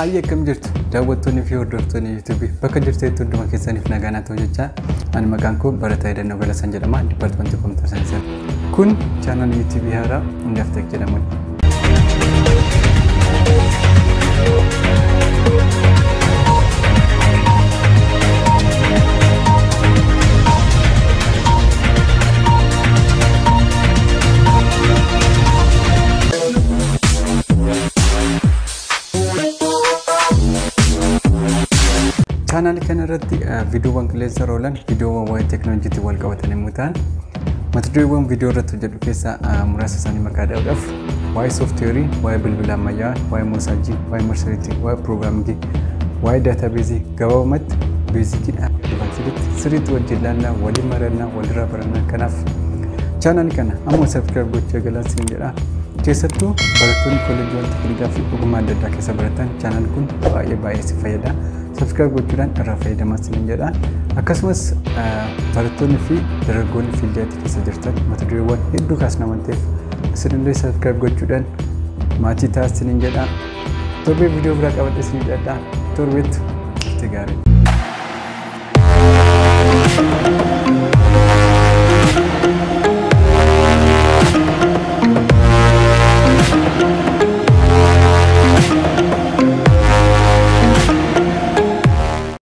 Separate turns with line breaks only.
Hayyee, akkam jirtu daawwattoonni fi hordoftoonni YouTubeii? Bakka jirtanitti hunduma keessaniif nagaa naa ta'u jechaa, ani maqaan koo Barataa Yaadannoo Galasan jedhama, Dipaartimentii Kompiitara Saayinsii. Kun chaanal YouTubeii haaraa Hundaaf Tech jedhamudha. Chaanaalii kana irratti viidiyoowwan qilleensa irra oolan viidiyoowwan waa'ee teekinooloojiitiin wal qabatan yommuu ta'an, mata dureewwan viidiyoo irratti hojjedhu keessaa muraasa isaanii maqaa dha'uudhaaf waa'ee sooftiweerii, waa'ee bilbila ammayyaa, waa'ee moosaajii, waa'ee marsariitii, waa'ee piroogiraamingii, waa'ee daataabeezii, gabaabumatti beezikiidhaan advaansiditti sirriitti wajjin ilaallaa, waliin marannaa, walirraa barannaa. Kanaaf chaanaalii kana amma subscribe gochuu eegalaa isin jedha. Keessattuu barattoonni kolleejiiwwan teeknikaa fi ogummaa adda addaa keessa baratan chaanaalli kun baay'ee baay'ee si fayyada. Subscribe gochuudhaan irraa fayyadamaa isin jedha. Akkasumas barattoonni fi dargaggoonni fiildii keessa jirtan mata dureewwan hedduu kaasna waan ta'eef isinillee subscribe gochuudhaan maatii ta'aa isin jedha. Torbee viidiyoo biraa qabadhe isin jedha. Torbeetti itti gaarii.